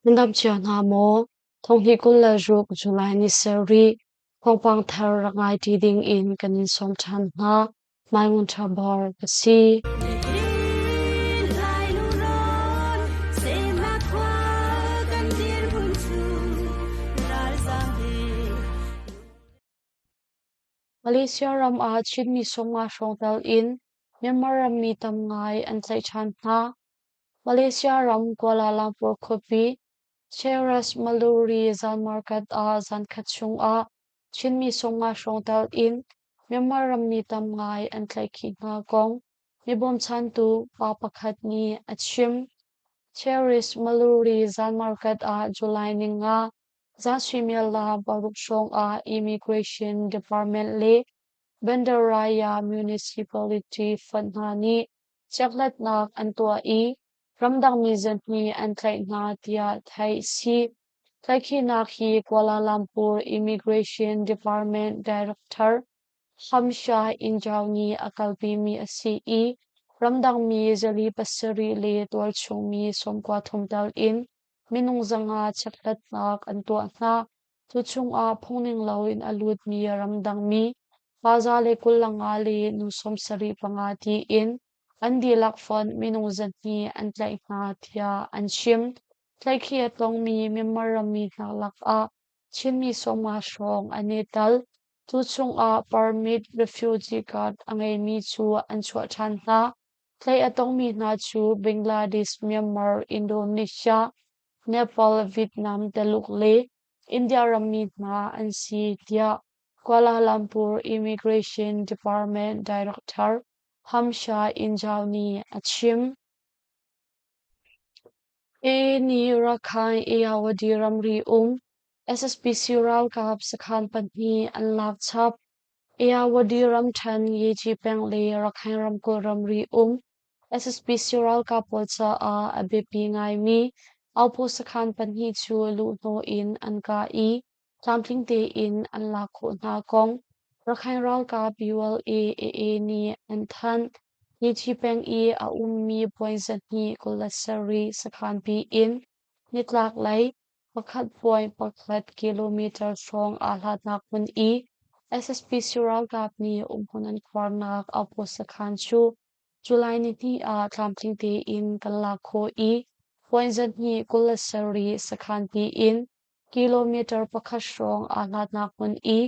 Nan dam cio hna maw? Thonghnih 26 July ni sarih thawngpang thar rak ngai ṭi ding in kan in sawm ṭhan hna. Mai Ngun Ṭha Bor ka si. Malaysia ram ah Chinmi 50 hrawng tel in Myanmar rammi tam ngai an tlaih ṭhan hna. Malaysia ram Kuala Lumpur khuapi Cheras Maluri zan market ah zankhat chungah Chinmi 50 hrawng tel in Myanmar rammi tam ngai an tlaihkhih hna kong mi bawmchantu pa pakhat nih a chim. Cheras Maluri zan market ah July ninga zan suimilam 6 hrawng ah Immigration Department le Bandaraya Municipality fonh hna nih chekhlatnak an tuah i ramdangmi zahnih an tlaih hna tiah theih a si. Tlaihkhihnak hi Kuala Lumpur Immigration Department Director Hamshah Injau nih a kalpimi a si i ramdangmi 47 le tualchungmi 93 tel in minung 500 chekhlatnak an tuah hna. Cu chungah phungning loin a lutmi ramdangmi pa 125 le nu 75 tiin an dihlak fonh minung 200 an tlaih hna tiah an chim. Tlaihkhih a tongmi Myanmar rammi hna lakah Chinmi 50 hrawng an i tel. Cu chungah permit refugee card a ngeimi cu an chuah ṭhan hna. Tlaih a tongmi hna cu Bangladesh, Myanmar, Indonesia, Nepal, Vietnam, Taluk le India rammi hna an si tiah Kuala Lumpur Immigration Department Director Hamsha Injau nih a chim. AA nih Rakhine Ayeyawady ramri um SSPC ralkap sakhan pahnih an lak chap. Ayeyawady ramṭhen Yegyi peng le Rakhine ramkulh ramri um SSPC ralkap pawl caah a biapi ngaimi Aupo sakhan pahnih cu luhhnawh in an kah i tlamtling tein an lak khawh hna kong Rakhine ralkap ULA-AA nih an thanh. Yegyi peng i a ummi puan zahnih 27 sakhanpi in nitlaklei 1.1 kilometer hrawng aa hlatnak hmun i SSPC ralkap nih umhmun an khuarnak Aupo sakhan cu July nihnih ah tlamtling tein kan lak khawh i puan zahnih 27 sakhanpi in kilometer pakhat hrawng aa hlatnak hmun i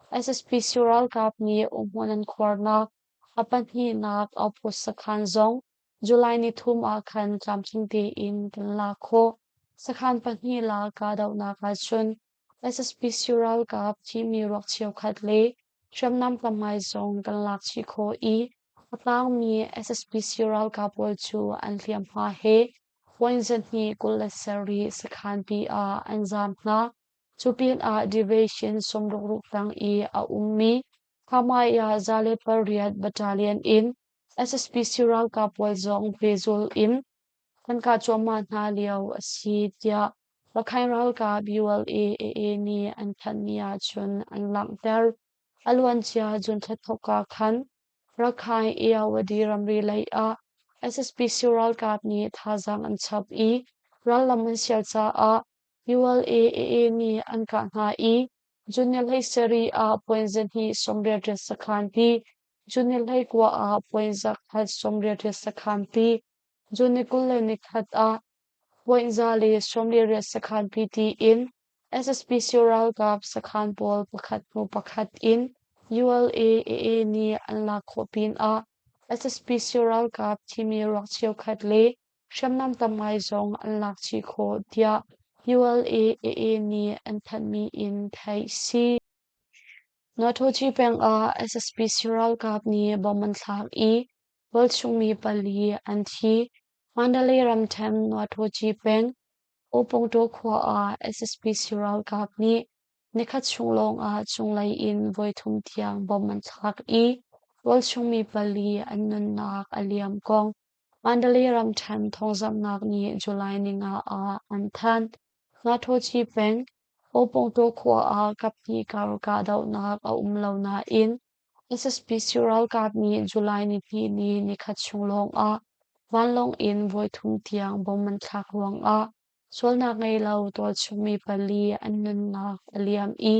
SSPC ralkap nih umhmun an khuarnak a pahnihnak Aupo sakhan zong July nithum ah khan tlamtling tein kan lak khawh. Sakhan pahnih la kahdohnak ahcun SSPC ralkap thimi ruak cheukhat le hriamnam tam ngai zong kan lak chih khawh i a tangmi SSPC ralkap pawl cu an hliamhma he point zahnih 27 sakhanpi ah an zaam hna. Cu pinah Division 66 tang i a ummi Khamaya 108 Battalion in SSPC ralkap pawl zong pehzulh in an kah cuahmah hna lio a si tiah Rakhine ralkap ULA-AA nih an thanhmi ahcun an langhter. A luancia June thla thawkka khan Rakhine Ayeyawady ramri lei ah SSPC ralkap nih thazaang an chap i rallam an sial caah ULA-AA nih an kah hna i June ni 17 ah point 2 88 sakhan pi June ni 19 ah point 188 sakhan pi, June ni 21 ah point 148 sakhan pi tiin SSPC ralkap sakhan pawl pakhat hnu pakhat in ULA-AA nih an lak khawh pinah SSPC ralkap thimi ruak cheukhat le hriamnam tam ngai zong an lak chih khawh tiah ULA-AA nih an thanhmi in theih si. Nawthaw peng ah SSPC ralkap nih bomb an thlak i tualchungmi pali an thi. Mandalay ramṭhen Nawthaw peng Opongtaw khua ah SSPC ralkap nih nikhat chung lawngah cunglei in voithum tiang bomb an thlak i tualchungmi pali an nunnak a liam kong Mandalay ramṭhen thawngzamhnak nih July ninga ah an thanh. Nathaw peng Opongtaw khua ah kaphnih kar kahdohnak a um lo nain SSPC ralkap nih July nihnih ni nikhat chung lawngah vanlawng in voithum tiang bomb an thlak ruangah. Sualnak ngei lo tualchungmi pali an nunnak a liam i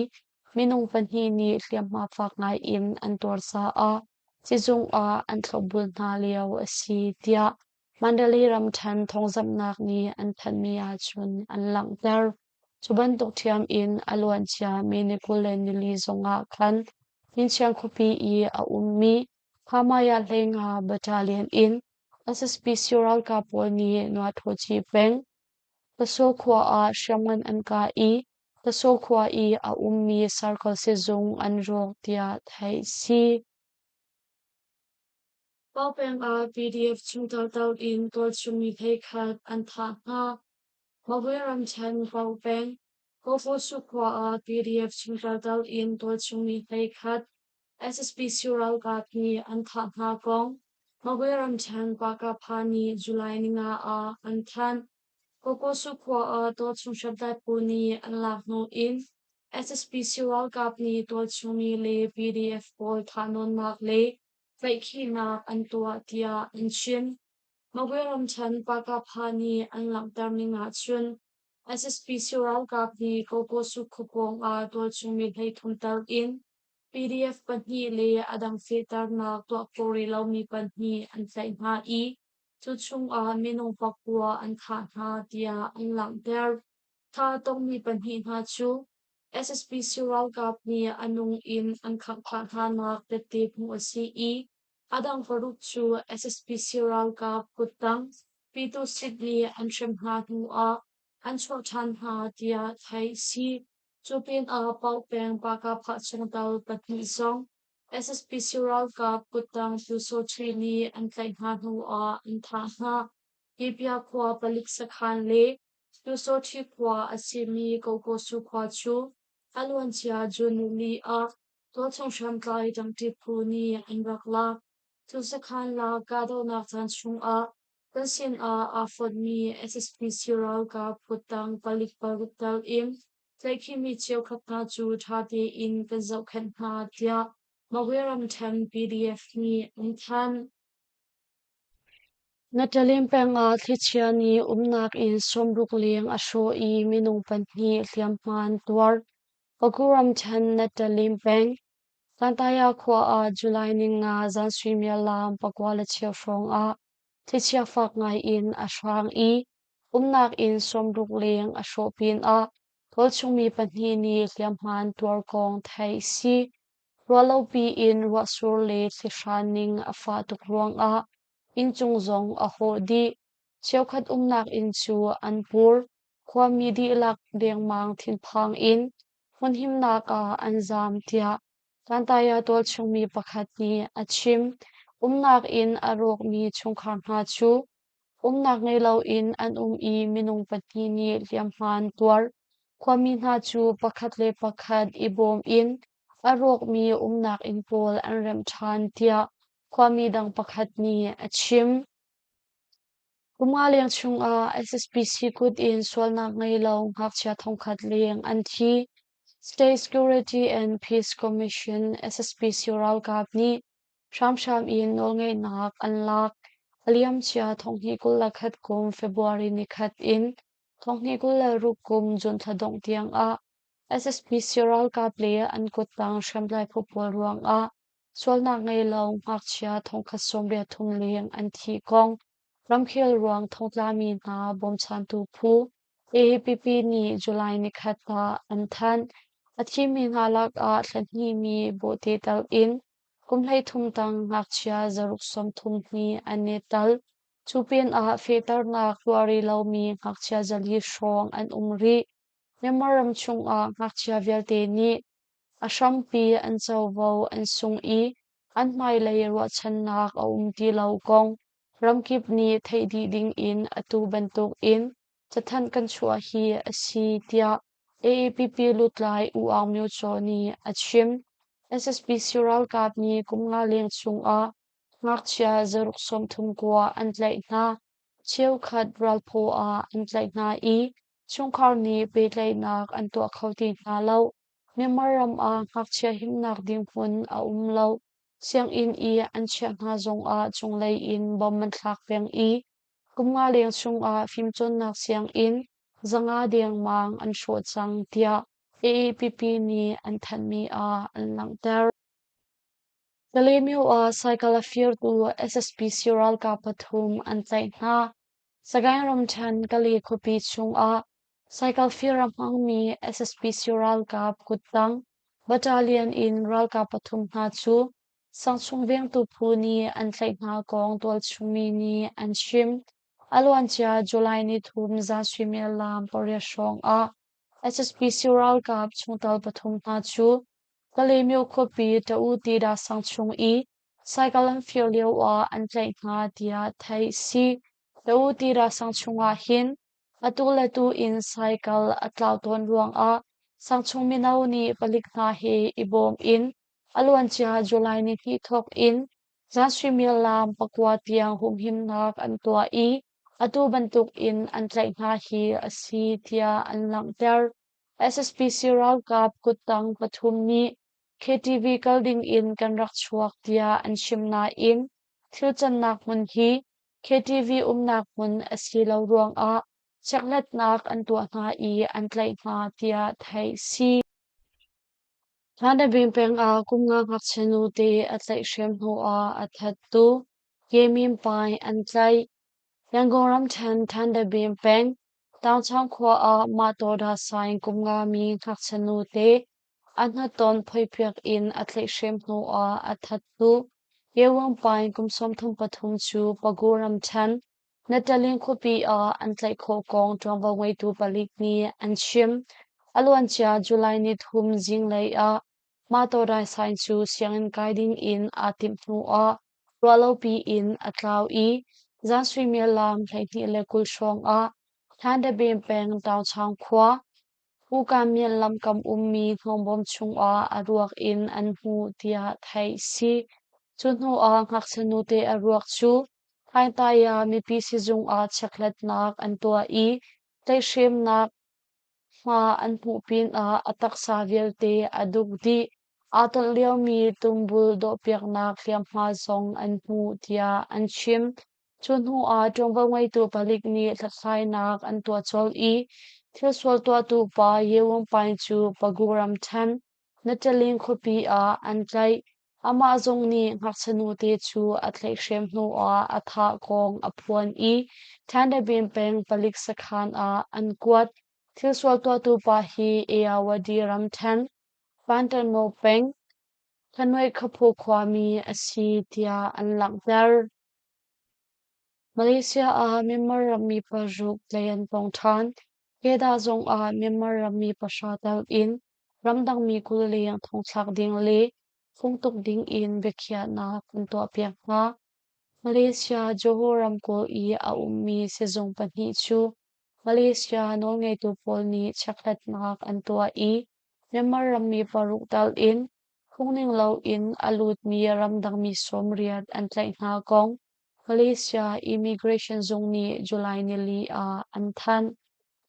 minung pahnih nih hliamhma fak ngai in an tuar caah sizung ah an thlopbul hna lio a si tiah Mandalay ramṭhen thawngzamhnak nih an thanhmi ahcun an langhter. Cu bantuk ṭhiam in a luancia mi ni 24 zongah khan Myinchiang khuapi i a ummi Khamaya Hleinga Battalion in SSPC ralkap pawl nih Nuathawci peng Tasaw khua ah hriamngan an kah i Tasaw khua i a ummi Circle sizung an rawk tiah theih si. Pau peng ah PDF chungtel tel in tualchungmi hleikhat an thah hna. Magwe ramṭhen Pau peng Kawhawsu khua ah PDF chungtel tel in tualchungmi hleikhat SSPC ralkap nih an thah hna kong Magwe ramṭhen Pakapha nih July ninga ah an thanh. Kawhawsu khua ah tualchung hriamtlai phu nih an lak hnu in SSPC ralkap nih tualchungmi le PDF pawl thahnawnnak le tlaihkhihnak an tuah tiah an chim. Magwe ramṭhen Pakapha nih an langhter ning ahcun SSPC ralkap nih Kawkawsu khuapawng ah tualchungmi 33 tel in PDF pahnih le a dang fehternak tuah khawh rih lomi pahnih an tlaih hna i cu chungah minung pakua an thah hna tiah an langhter. Thah a tongmi pahnih hna cu SSPC ralkap nih a nung in an khangh phah hnanak tette hmuh a si i a dang paruk cu SSPC ralkap kuttang Pyitusit nih an hrem hna hnu ah an chuah ṭhan hna tiah theih a si. Cu pinah Pauk peng Pakapha chungtel pahnih zong SSPC ralkap kuttang Pyusawṭhi nih an tlaih hna hnu ah an thah hna. Hipia khua palik sakhan le Pyusawṭhi khua a simi Kokosu khua cu a luancia June nili ah tualchung hriamtlai ṭangṭi phu nih an rak lak. Cu sakhan lak kahdohnak caan chungah kan sinah aa fonhmi SSPC ralkap kuttang palik paruk tel in tlaihkhihmi cheukhat hna cu ṭha tein kan zohkhenh hna tiah Magwe ramṭhen PDF nih an thanh. Natalim peng ah thlichia nih umnak inn 60 leng a hrawh i minung pahnih hliamhma an tuar. Paku ramṭhen Natalim peng Kantaya khua ah July ninga zan suimilam 9:15 hrawng ah thlichia fak ngai in a hrang i umnak inn 60 leng a hrawh pinah tualchungmi pahnih nih hliamhma an tuar kong theih a si. Ruahlopi in ruahsur le thlihran ning a fah tuk ruangah inncung zong a hawh dih. Cheukhat umnak inn cu an pur. Khuami dihlak dengmang thinphang in hmunhimnak ah an zaam tiah Kantaya tualchungmi pakhat nih a chim. Umnak inn a rawkmi chungkhar hna cu umnak ngei loin an um i minung pahnih nih hliamhma an tuar. Khuami hna cu pakhat le pakhat i bawm in a rawkmi umnak inn pawl an remh ṭhan tiah khuami dang pakhat nih a chim. Kum nga leng chungah SSPC kut in sualnak ngei lo ngakchia thongkhat leng an thi. State Security and Peace Commission SSPC ralkap nih hramhram in nawlngeihnak an lak. A liamcia 2021 kum February nikhat in 2026 kum June thla dongh tiangah SSPC ralkap le an kuttang hriamtlai phu pawl ruangah sualnak ngei lo ngakchia 183 leng an thih kong ramkhel ruang thongtlami hna bawmchantu phu AAPP nih July nikhat ah an thanh. A thimi hna lakah thlahnihmi bawhte tal in kum 13 tang ngakchia 632 an i tel. Cu pinah fehternak tuah rih lomi ngakchia 400 hrawng an um rih. Myanmar ram chungah ngakchia vialte nih a hrampi an covo an sung i an hmailei ruahchannak a um ti lo kong ramkip nih theih dih dingin atu bantukin cathanh kan chuah hi a si tiah AAPP lutlai U Aung Myo Kyaw nih a chim. SSPC ralkap nih kum nga leng chungah ngakchia zaruk 39 an tlaih hna. Cheukhat ralphaw ah an tlaih hna i chungkhar nih pehtlaihnak an tuah kho ti hna lo. Myanmar ram ah ngakchia himnak ding hmun a um lo. Sianginn i an chiah hna zongah cunglei in bom an thlak peng i kum nga leng chungah fimcawnnak sianginn zanga dengmang an hrawh cang tiah AAPP nih an thanhmi ah an langhter. Kalaymyo ah cycle a firtu SSPC ralkap pathum an tlaih hna. Sagaing ramṭhen Kale khuapi chungah cycle fir a hmangmi SSPC ralkap kuttang battalion in ralkap pathum hna cu sangchung vengtu phu nih an tlaih hna kong tualchung mi nih an chim. A luancia July nithum zan suimilam pariat hrawng ah SSPC ralkap chungtel pathum hna cu Kalaymyo khuapi Ta-U Tida sang chung i cycle an fir lio ah an tlaih hna tiah theih si. Ta-U Tida sang chung ah hin atu le tu in cycle a tlau tawn ruangah sangchung mino nih palik hna he i bawm in a luancia July nihnih thawk in zan suimilam pakua tiang humhimnak an tuah i atu bantuk in an tlaih hna hi a si tiah an langhter. SSPC ralkap kuttang pathum nih KTV kal ding in kan rak chuak tiah an chim nain thil cannak hmun hi KTV umnak hmun a si lo ruangah chekhlatnak an tuah hna i an tlaih hna tiah theih si. Hlanabing peng ah kum nga ngakchia nute a tlaihhrem hnuah a thattu Yemin Pai an tlaih. Yangon ramṭhen Thandabin peng Taungchaung khua ah Mah-Tawda Saing kum ngami ngakchia nute a hnaton phoipiak in a tlaihhrem hnuah a thattu Yewang Pai kum 33 cu Pagu ramṭhen Natalin khuapi ah an tlaih khawh kong ṭuanvo ngeitu palik nih an chim. A luancia July nithum zinglei ah Mah-Tawda Saing cu sianginn kai ding in aa timh hnuah ruahlopi in a tlau i zan suimilam 12:20 hrawng ah Hlandabin peng Taungchaung khua Ukamyan lamkam ummi hnawmbawm chungah a ruak in an hmuh tiah theih si. Cu hnuah ngakchia nute a ruak cu Thaingtaya mipi sizung ah chekhlatnak an tuah i tlaihhremnak hma an hmuh pinah a taksa vialte a duk dih. Aa tolh liomi tumbul dawhpiaknak hliamhma zong an hmuh tiah an chim. Cu hnu ah ṭuanvo ngeitu palik nih hlathlainak an tuah colh i thilsual tuahtu pa Ye Wung Paing cu Pagu ramṭhen Natalin khuapi ah an tlaih. Amah zong nih ngakchia nute cu a tlaihhrem hnuah a thah kong a phuan i Thandabin peng palik sakhan ah an kuat. Thilsual tuahtu pa hi Ayeyarwady ramṭhen Pantanmo peng Thanuai-Khaphu khuami a si tiah an langhter. Malaysia ah Myanmar rammi paruk tlai an tong ṭhan. Kedah zong ah Myanmar rammi pahra tel in ramdangmi 20 leng thongthlak ding le fungtuk ding in biakhiahnak an tuahpiak hna. Malaysia Johor ramkulh i a ummi sizung pahnih cu Malaysia nawlngeitu pawl nih chekhlatnak an tuah i Myanmar rammi paruk tal in phungning loin a lutmi ramdangmi 80 an tlaih hna kong Malaysia Immigration zung nih July nili ah an thanh.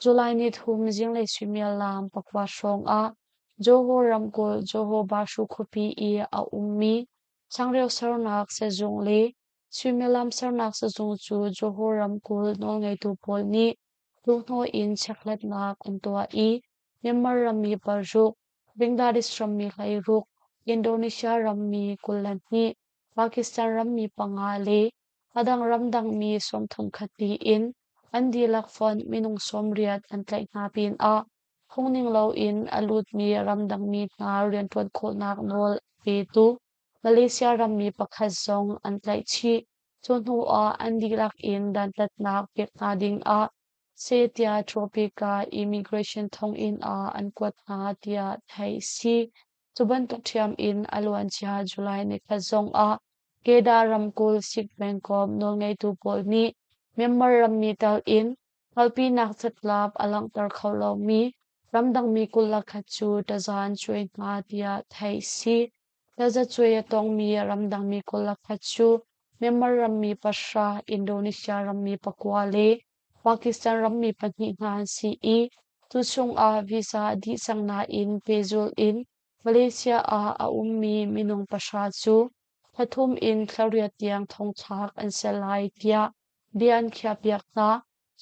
July nithum zinglei suimilam pakua hrawng ah Johor ramkulh Johor Bahru khuapi i a ummi changreu sernak sehzung le suimilam sernak sehzung cu Johor ramkulh nawlngeitu pawl nih luhhnawh in chekhlatnak an tuah i Myanmar rammi paruk, Bangladesh rammi 16, Indonesia rammi 22, Pakistan rammi panga le a dang ramdangmi 31 tiin an dihlak fonh minung 80 an tlaih hna pinah phungning loin a lutmi ramdangmi hna rianṭuan khawhnak nawl a petu Malaysia rammi pakhat zong an tlaih chih. Cu hnuah an dihlak in dantatnak pek hna dingah Setia Tropica Immigration thonginn ah an kuat hna tiah theih si. Cu bantuk ṭhiam in a luancia July nikhat zongah Kedah ramkulh Sikh pengkomh nawlngeitu pawl nih Myanmar rammi tal in hngalhpinak catlap a langhter kho lomi ramdangmi 21 cu taza an cuai hna tiah theih si. Tazacuai a tongmi ramdangmi 21 cu Myanmar rammi pahra, Indonesia rammi pakua le Pakistan rammi pahnih hna an si i tuchung ah visa a dih cang nain pehzulh in Malaysia ah a ummi minung pahra cu thla thum in thla riat tiang thongthlak an si lai tiah bia an khiahpiak hna.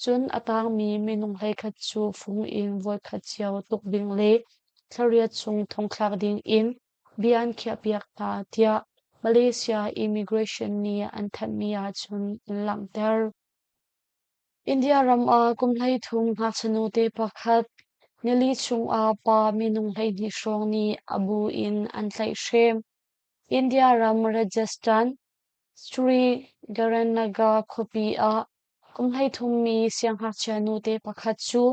Cun a tangmi minung 11 cu fung in voikhat cio tuk ding le thlariat chung thongthlak ding in bia an khiahpiak hna, tiah Malaysia Immigration nih an thanhmi ahcun an langhter. India ram ah kum 13 ngakchia nute pakhat nili chungah pa minung 12 hrawng nih a bu in an tlaihhrem. India ram Rajasthan Sri Garanagar khuapi ah kum 13 mi siangngakchia nute pakhat cu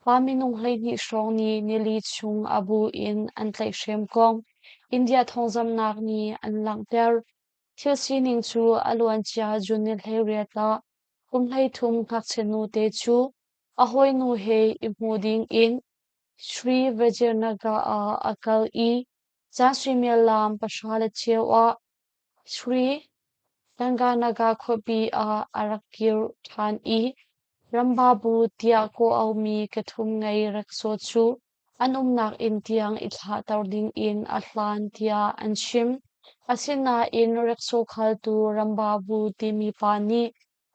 pa minung 12 hrawng nih nili chung a bu in an tlaihhrem kong India thawngzamhnak nih an langhter. Thil sining cu a luancia June ni 18 ah kum 13 ngakchia nute cu a hawinu he i hmu ding in Sri Vijayanagar ah a kal i caan suimilam 10:15 ah Sri Ganganagar khuapi ah a rak kir ṭhan i Rambabu tiah kawh auhmi kethum ngei rickshaw cu an umnak inn tiang i thlahter dingin a hlan tiah an chim. Asinain rickshaw khaltu Rambabu timi pa nih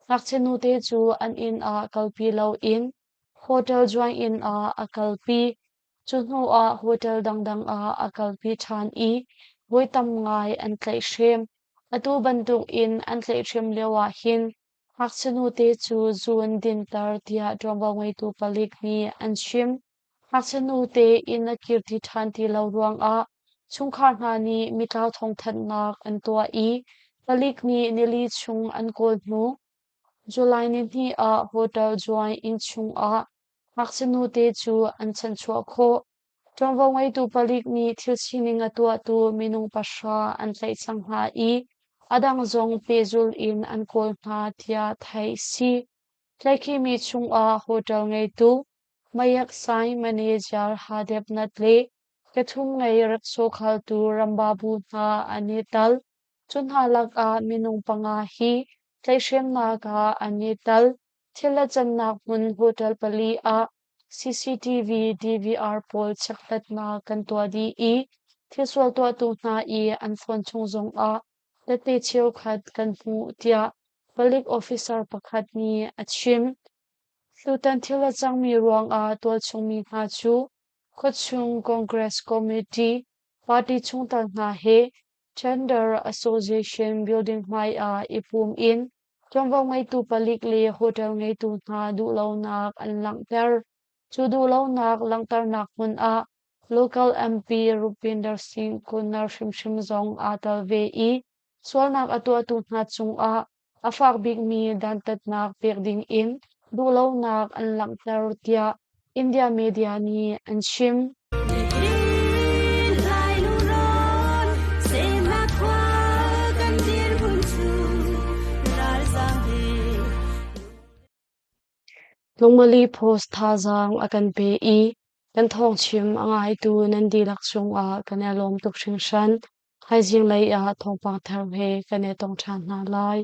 ngakchia nute cu an inn ah kalpi loin hotel zuanginn ah a kalpi. Cu hnuah hotel dangdang ah a kalpi ṭhan i voi tam ngai an tlaihhrem. Atu bantukin an tlaihhrem lioah hin ngakchia nute cu zu an dinter tiah ṭuanvo ngeitu palik nih an chim. Ngakchia nute inn a kir ti ṭhan ti lo ruangah chungkhar hna nih mitlau thawngthanhnak an tuah i palik nih nili chung an kawl hnu July nihnih ah hotel zuai inn chungah ngakchia nute cu an chanhchuah khawh. Ṭuanvo ngeitu palik nih thil sining a tuahtu minung 9 an tlaih cang hna i a dang zong pehzulh in an kawl hna tiah theih a si. Tlaihkhihmi chungah hotel ngeitu Mayak Sai manager Hadep Nat le kethum ngei rickshaw khaltu Rambabu hna an i tel. Cu hna lakah minung panga hi tlaihhremnak ah an i tel. Thil a cannak hmun hotel pali ah CCTV DVR pawl checkhlatnak kan tuah dih i thilsual tuahtu hna i an phone chung zongah tehte cheukhat kan hmuh tiah palik officer pakhat nih a chim. Tutan thil a cangmi ruangah tualchung mi hna cu khuachung Congress Committee party chungtel hna he Tender Association building hmai ah i pum in ṭuanvo ngeitu palik le hotel ngeitu hna duhlonak an langhter. Cu duhlonak langhternak hmun ah local MP Rupinder Singh Kunnar hrimhrim zong aa tel ve i sualnak a tuahtu hna cungah a fak bikmi dantatnak pek ding in duhlonak an langhter tiah India media nih an chim. Lungmali Post thazaang a kan pe i kan thawngchim a ngaitu nan dihlak cungah kan i lawm tuk hringhran. Thaizing lei ah thawngpang thar he kan i tong ṭhan hna lai.